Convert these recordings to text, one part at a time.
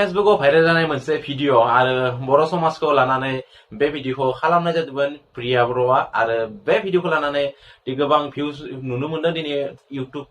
फेसबुकाव viral जानाय मोनसे video आरो बर' समाजखौ लानानै बे भिडिअखौ खालामनाय जादोंमोन प्रिया बर'आ आरो बे भिडिअखौ लानानै गोबां भिउज नुनो मोनदों दिनै इउटुब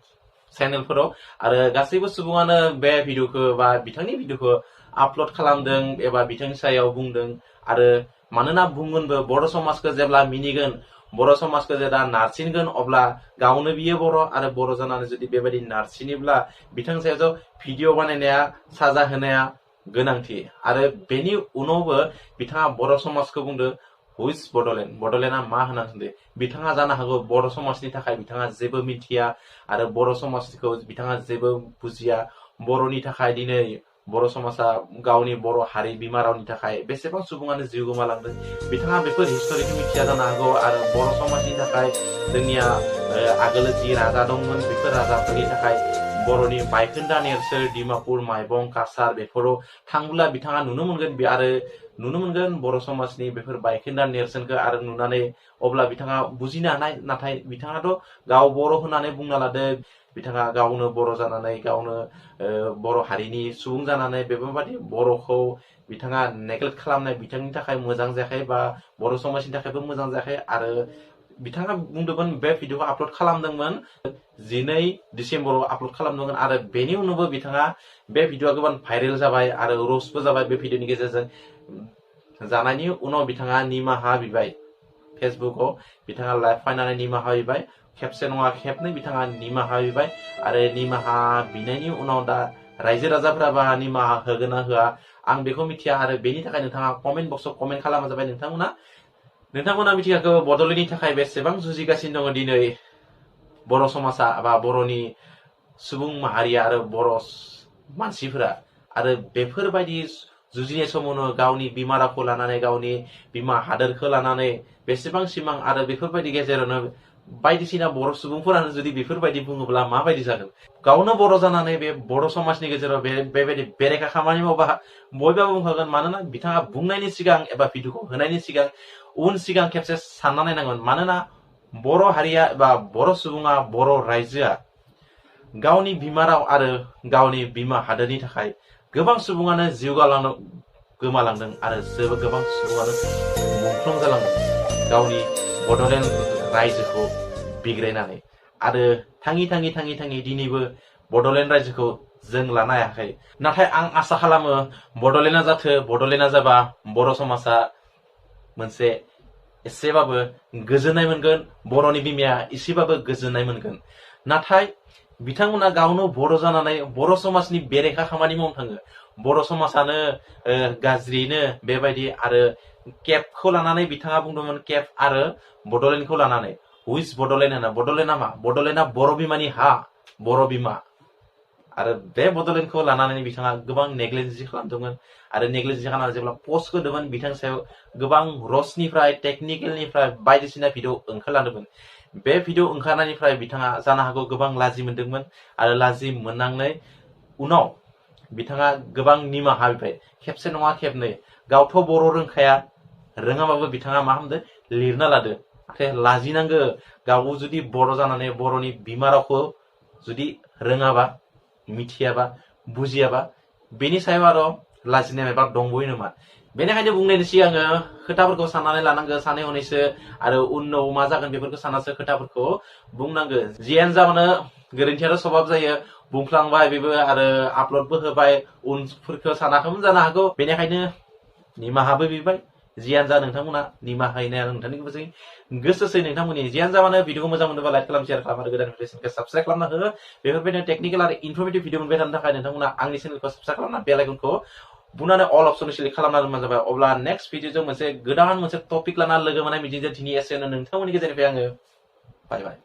चेनेलफोराव आरो गासैबो सुबुङानो बे भिडिअखौ बा बिथांनि भिडिअखौ आपल'ड खालामदों एबा बिथांनि सायाव बुंदों आरो मानोना बुंगोनबो बर' समाजखौ जेब्ला मिनिगोन बर' समाजखौ जेब्ला नारसिनगोन अब्ला गावनो बियो बर' आरो बर' जानानै जुदि बेबायदि नारसिनोब्ला बिथांनि सायाव भिडिअ बानायनाया साजा होनाया गोनांथि आरो बेनि उनावबो बिथाङा बर' समाजखौ बुंदों हुइज बडलेण्ड बडलेण्डआ मा होनना सोंदों बिथाङा जानो हागौ बर' समाजनि थाखाय बिथाङा जेबो मिथिया आरो बर' समाजखौ बिथाङा जेबो बुजिया बर'नि थाखाय दिनै बर' समाजा गावनि बर' हारि बिमा रावनि थाखाय बेसेबां सुबुङानो जिउ गोमालांदों बिथाङा बेफोर हिस्ट'रिखौ मिथिया जानो हागौ आरो बर' समाजनि थाखाय जोंनिया आगोल जि राजा दंमोन बेफोर राजाफोरनि थाखाय बर'नि बायखोन्दा नेरसोन डिमापुर माइबं काछार बेफोराव थांब्ला बिथाङा नुनो मोनगोन आरो नुनो मोनगोन बर' समाजनि बेफोर बायखोन्दा नेरसोनखौ आरो नुनानै अब्ला बिथाङा बुजिनो हानाय नाथाय बिथाङाथ' गाव बर' होननानै बुंना लादों बिथाङा गावनो बर' जानानै गावनो बर' हारिनि सुबुं जानानै बेफोरबायदि बर'खौ बिथाङा नेग्लेक्ट खालामनाय बिथांनि थाखाय मोजां जायाखै बा बर' समाजनि थाखायबो मोजां जायाखै आरो बिथाङा बुंदोंमोन बे भिडिअखौ आपल'ड खालामदोंमोन 12 डिसेम्बराव आपल'ड खालामदोंमोन आरो बेनि उनावबो बिथाङा बे भिडिअआ गोबां भाइरेल जाबाय आरो र'स्टबो जाबाय बे भिडिअनि गेजेरजों जानायनि उनाव बिथाङा निमाहा बिबाय फेसबुकाव बिथाङा लाइभ फायनानै निमाहा बिबाय खेबसे नङा खेबनै बिथाङा निमाहा बिबाय आरो निमाहा बिनायनि उनाव दा रायजो राजाफोराबा निमाहा होगोन ना होआ आं बेखौ मिथिया आरो बेनि थाखाय नोंथाङा कमेन्ट बक्सआव कमेन्ट खालामा जाबाय नोंथांमोना मिथिखागौ बड'लेण्डनि थाखाय बेसेबां जुजिगासिनो दङ दिनै बर' समाजा बा बर'नि सुबुं माहारिया आरो बर' मानसिफोरा आरो बेफोरबायदि जुजिनाय समावनो गावनि बिमा रावखौ लानानै गावनि बिमा हादोरखौ लानानै बेसेबां सिमां आरो बेफोरबायदि गेजेरावनो बायदिसिना बर' सुबुंफोरानो जुदि बेफोरबायदि बुङोब्ला माबायदि जागोन गावनो बर' जानानै बे बर' समाजनि गेजेराव बेबायदि बेरेखा खामानि मावबा बयबो बुंखागोन मानोना बिथाङा बुंनायनि सिगां एबा भिडिअखौ होनायनि सिगां खेबसे सानना नायनांगोन मानोना बर' हारिया एबा बर' सुबुङा बर' रायजोआ गावनि बिमा राव आरो गावनि बिमा हादोरनि थाखाय गोबां सुबुङानो जिउ गोमालांदों आरो गोबां सुबुङानो मुंख्लं जालांदों गावनि बड'लेण्ड रायजोखौ बिग्रायनानै आरो थाङै दिनैबो बड'लेण्ड रायजोखौ जों लानो हायाखै नाथाय आं आसा खालामो बड'लेण्डआ जाथो बड'लेण्डआ जाबा बर' समाजा मोनसे एसेबाबो गोजोननाय मोनगोन बर'नि बिमाया एसेबाबो गोजोननाय मोनगोन नाथाय बिथांमोना गावनो बर' जानानै बर' समाजनि बेरेखा खामानि मावनो थाङो बर' समाजानो गाज्रियैनो बेबायदि आरो केपखौ लानानै बिथाङा बुंदोंमोन केप आरो बड'लेण्डखौ लानानै हुइज बड'लेण्ड होना बड'लेण्डआ मा बड'लेण्डआ बर' बिमानि हा बर' बिमा आरो बे बड'लेण्डखौ लानानै बिथाङा गोबां नेग्लिजेन्सि खालामदोंमोन आरो नेग्लिजेन्सि खालामनानै जेब्ला पस्ट होदोंमोन बिथांनि सायाव गोबां रसनिफ्राय टेकनिकेलनिफ्राय बायदिसिना भिडिअ ओंखारलांदोंमोन बे भिडिअ ओंखारनायनिफ्राय बिथाङा जानो हागौ गोबां लाजि मोनदोंमोन आरो लाजि मोननांनाय उनाव बिथाङा गोबां निमाहा बिबाय खेबसे नङा खेबनै गावथ' बर' रोंखाया रोङाबाबो बिथाङा मा खालामदो लिरना लादो नाथाय लाजिनांगो गाव जुदि बर' जानानै बर'नि बिमा रावखौ जुदि रोङाबा मिथियाबा बुजियाबा बेनि सायाव आरो लाजिनाय माबा दंबयो नामा बेनिखायनो बुंनायनि सिगां खोथाफोरखौ साननानै लानांगो सानै हनैसो आरो उनाव मा जागोन बेफोरखौ साननासो खोथाफोरखौ बुंनांगो जियानो जाबानो गोरोन्थियाथ' सभाब जायो बुंफ्लांबाय बेबो आरो आपल'डबो होबाय उनफोरखौ सानाखैमोन जानो हागौ बेनिखायनो निमाहाबो बिबाय जियानो जा नोंथांमोना निमाहा हैनाया नोंथांनि गोसोसै नोंथांमोननि जियानो जाबानो भिडिअखौ मोजां मोनोबा लाइक खालाम शेयार खालाम आरो गोदान चेनेलखौ साबस्क्राइब खालामना हो बेफोरबायदिनो टेकनिकेल आरो इनफरमेटिभ भिडिअ मोनबाय थानो थाखाय नोंथांमोना आंनि चेनेलखौ साबस्क्राइब खालामना बेल आइकनखौ बुनानै अल अपसन सिलेक्ट खालामना दोनबानो जाबाय अब्ला नेक्स्ट भिडिअजों मोनसे गोदान मोनसे टपिक लाना लोगो मोननाय मिजिंजों दिनै एसेनो नोंथांमोननि गेजेरनिफ्राय आङो बाय